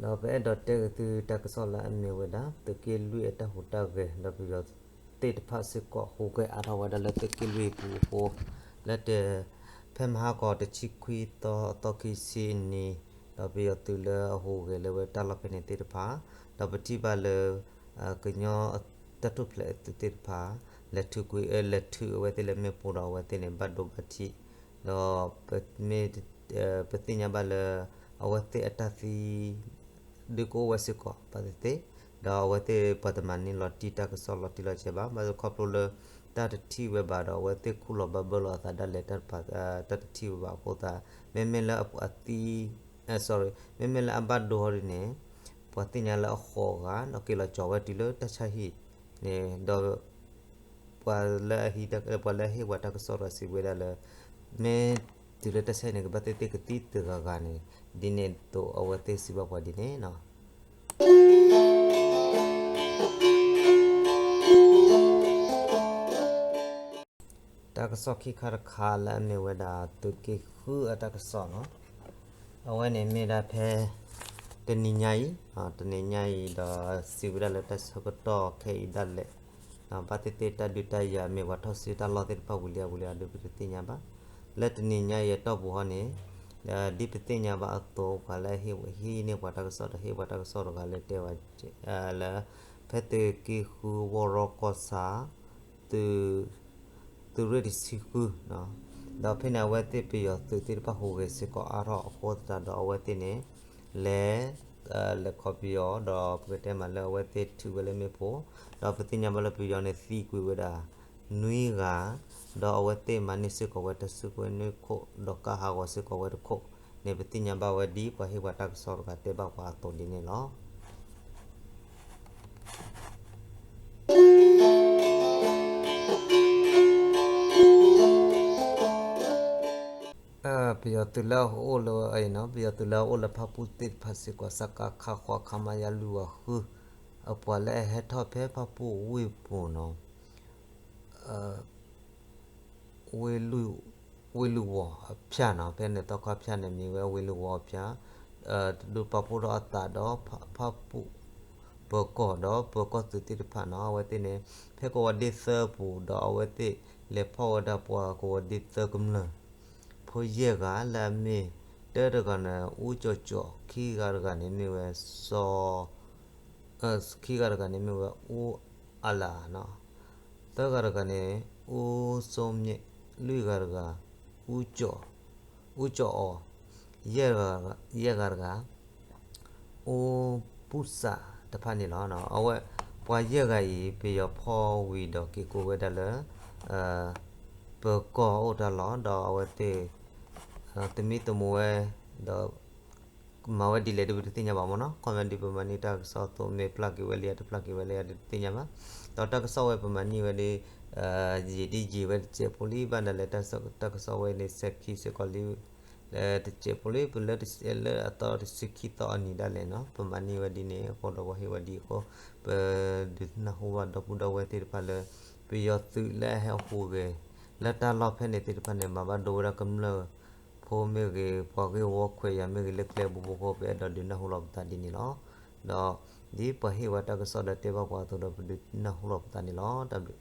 ဒီးပအဲၣ်ဒိးတဲက့ၤသုတၢ်ကစီၣ်လၢအမ့ၢ်ဝဲဒၣ် သုးက့လွံၢ်အတၢ်ဟူးတၢ်ဂဲၤ ဒီးပယီၤသ့ၣ်တဖၣ်စ့ၢ်ကီးဟူးဂဲၤအါထီၣ်ဝဲဒၣ်လၢသုးက့လွံၢ်အပူၤအဃိ လၢတဲ ဖဲမဟါကီးတဆံခွံသီ အသီခံဆံအနံၤ ဒီးပယီၤသုးလၢအဟူးဂဲၤလၢဝဲတၢ်လီၢ်ဖဲန့ၣ်သ့ၣ်တဖၣ် ဒီးပထံၣ်ဘၣ်လၢ ကညီတၢ်ထူၣ်ဖျဲးသုးသ့ၣ်တဖၣ် လဲၤထုးကွံာ် လဲၤထုးအဝဲသ့ၣ်လၢမ့ၣ်ပိၢ်ဒီးအဝဲသ့ၣ်န့ၣ် ဘၣ်ဒိဘၣ်ထံး ဒီး ပသ့ၣ်ညါဘၣ်လၢ အဝဲသ့ၣ်အတၢ်သံ ဒုးကအိၣ်ဝဲစ့ၢ်ကီး ဘၣ်သ့ၣ်သ့ၣ် ဒီးအဝဲသ့ၣ်ပှၤတမၤန့ၢ်လီၤတံၢ်တၢ်ကစီၣ်လီၤတံၢ်လီၤဆဲးဘၣ် ဘၣ်ဆၣ်ခီဖျိလၢ တၢ်တထံၣ်ဝဲဘၣ်ဒီး အဝဲသ့ၣ်ခူၣ်လီၤဘၣ်ဘၢလီၤအသးဒၣ်လဲာ် တၢ်တထံၣ်ဝဲဘၣ်အဃိသတး မ့မ့ၢ်လၢအသံ sorry မ့မ့ၢ်လၢအဘၣ်ဒိဟီဒ်န့ၣ် ပှၤသ့ၣ်ညါလၢအဃိးဂၤ ဒီးက့ၤလီၤကၠီၤဝဲတုၤလၢတၢ်ဆါဟံၣ်န့ၣ် ဒီး ပှၤလၢအဟံး ပှၤလၢအဟ့ၣ်ပှၤတၢ်ကစီၣ်ဒီးစံးဝဲဒၣ်လၢ မ့ၢ်တုၤလၢတၢ်ဆါဟံၣ်န့ၣ် ကဘၣ်သ့ၣ်သ့ၣ်ကသံတဂၤဂၤန့ၣ် ဒ်န့ၣ်အသိးအဝဲသ့ၣ်စံးဘၣ်ပှၤဒ်န့ၣ်လီၤ. တၢ်ကစီၣ်ခံခါတခါလၢအမ့ၢ်ဝဲဒၣ်သုးက့ဃုအတၢ်ကစီၣ်လီၤ. အဝဲန့ၣ်မ့ၢ်ဒၣ်ဖဲ တနံၤညါအံၤ, တနံၤညါအံၤဒီးစံးဝဲဒၣ်လၢတၢ်ဆၢကတီၢ်ခဲအံၤဒၣ်လဲာ်, ဘၣ်သ့ၣ်သ့ၣ်တၢ်ဒုးတၢ်ယၤမ့ၢ်ပှၤထီၣ်စုတၢ်လီၢ်သ့ၣ်တဖၣ်ဝံၤလံအဝံၤလံအဒုးပတသ့ၣ်ညါဘၣ်. လၢတနံၤညါအံၤအတီၢ်ပူၤဟီန့ၣ် ဒ်ပသ့ၣ်ညါဘၣ်အသိး ပှၤလၢအဟ့ၣ်ပှၤတၢ်ကစီၣ်ဒီးဟ့ၣ်ပှၤတၢ်ကစီၣ်တဂၤလၢတဲဝဲ လၢ ဖဲသုးက့ဃုဝီရီကီၢ်ဆၣ် သုးရ့ၣ်တဆံဃု, ဒီးဖဲန့ၣ်အဝဲသ့ၣ်ပယီၤသုးသ့ၣ်တဖၣ်ဟူးဂဲၤစ့ၢ်ကီးအါထီၣ်အဃိသတးဒီးအဝဲသ့ၣ်န့ၣ် လဲၤ လဲၤခီပယီၤ ဒီးပကတဲမးလၢအဝဲသ့ၣ်ထုးဝဲလၢမ့ၣ်ပိၢ်, ဒီးပသ့ၣ်ညါဘၣ်လၢပယီၤန့ၣ်သံကွံာ်ဝဲဒၣ် နွံဂၤ, ဒီးအဝဲသ့ၣ်မၤန့ၢ်စ့ၢ်ကီးဝဲတၢ်စုကဝဲၤနွံခိၣ် ဒီးကါဟးဂီၤစ့ၢ်ကီးဝဲတခိၣ်န့ၣ် ပသ့ၣ်ညါဘၣ်ဝဲဒ်ပှၤဟ့ၣ်ပှၤတၢ်ကစီၣ်တဂၤတဲဘၣ်ပှၤအသိးဒ်န့ၣ်လီၤ. ပယီၤသုးလၢအအိၣ်လၢ ပယီၤသုးလၢအအိၣ်လၢဖၣ်ပူၣ်သ့ၣ်တဖၣ်စ့ၢ်ကီး စကခ ဃိး ခမရ လွံၢ်ဂၤဃု အပှၤလၢအဟဲထီၣ်ဖဲဖၣ်ပူၣ်ဝ့ၢ်ပူၤနီၤ ဝ့ၢ်လုၢ်ဝီၤအဖၠၣ်နီၤ ဖဲန့ၣ်သီခါဖၠၣ်န့ၣ် မ့ၢ်ဝဲဝ့ၢ်လုၢ်ဝီၤအဖၠၣ် တဒုးပာ်ဖှိၣ်ထီၣ်အသးဒီးဖၣ်ပူၣ် ပၢၤကီၢ်ဒီးပၢၤကီၢ်သုးသ့ၣ်တဖၣ်နီၤ အဝဲသ့ၣ်န့ၣ် ဖဲကဝီၤဒ့သၢပူၤ ဒီးအဝဲသ့ၣ်လဲၤဖီၣ်ဝဲဒၣ်ပှၤကဝီၤဒ့သၢကမျၢၢ် ဖိယဲၢ်ဂၤလၢအမ့ၢ် တၢတဂၤန့ၣ် အူကၠီၤကၠီၤ ခံဂၤတဂၤန့ၣ်မ့ၢ်ဝဲစီၤ ခံဂၤတဂၤန့ၣ်မ့ၢ်ဝဲ အူအလးနီၤ, သၢဂၤတဂၤန့ၣ် အူစိမ့ၣ်, လွံၢ်ဂၤတဂၤ အူကၠီၤ, အူကၠီၤအီၤ, ယဲၢ်ဂၤတဂၤ အူပူၤစးတဖၣ်န့ၣ်လီၤ. အဝဲ ပှၤယဲၢ်ဂၤအံၤ ပယီၤဖီၣ်ဝံၤဒီးက့ၤကိးဝဲဒၣ်လၢ ပၢၤကီၢ်အိၣ်တၢ်လီၢ် ဒီးအဝဲသ့ၣ် သမံသမိးဝဲ ဒီး မၤဝဲဒ်လဲၣ်ဒ်ပတသ့ၣ်ညါဘၣ်မ့ၢ်နီၤ ခီမ့ၢ်ဒ်ပမၤန့ၢ်တၢ်ကစီၣ်အသိး မ့ၢ်ပျၢ်က့ၤဝဲလံဧါ တပျၢ်က့ၤဝဲလံဧါ ဒ်တသ့ၣ်ညါဘၣ်. ဒီးတၢ်ကစီၣ်ဝဲပမၤန့ၢ်ဝဲဒ် ယံာ်ဒ်ယံာ်ဝဲတစဲးဖိလံ ဘၣ်နၤလဲၣ် တၢ်ကစီၣ်ဝဲန့ၣ် စဲးခံစ့ၢ်ကီးလံ လၢတစဲးဖိလံ ပလၢ လၢအသီတဆံခံသီအနံၤဒၣ်လဲာ်နီၤ ပမၤန့ၢ်ဝဲဒ်န့ၣ်အဃိဒီးပှၤဟ့ၣ်ဝဲဒ်အဃိ ပဒုးနၢ်ဟူဘၣ်ဒီပုၢ်ဒီဝဲၢ်သ့ၣ်တဖၣ်လၢ ပယီၤသုးလၢအဟဲဟူးဂဲၤ လၢတၢ်လီၢ်ဖဲန့ၣ်သ့ၣ်တဖၣ်န့ၣ် မၤဘၣ်ဒိဝဲဒၣ်ကမျၢၢ်ဖိမ့ၢ်ဂ့ၤ ပှၤဂ့ၢ်ဝီခွဲးယာ်မ့ၢ်ဂ့ၤ လၢကျဲပူၤဖိအဃိ ပအဲၣ်ဒိးဒုးနၢ်ဟူလီၤပသးဒ်န့ၣ်လီၤ. ဒီး ဒ်ပှၤဟ့ၣ်ဝဲတၢ်ကစီၣ်ဒီးတဲဘၣ်ပှၤအသိးဒီး ပဒုးနၢ်ဟူလီၤပသးန့ၣ်လီၤ. တၢ်ဘျုး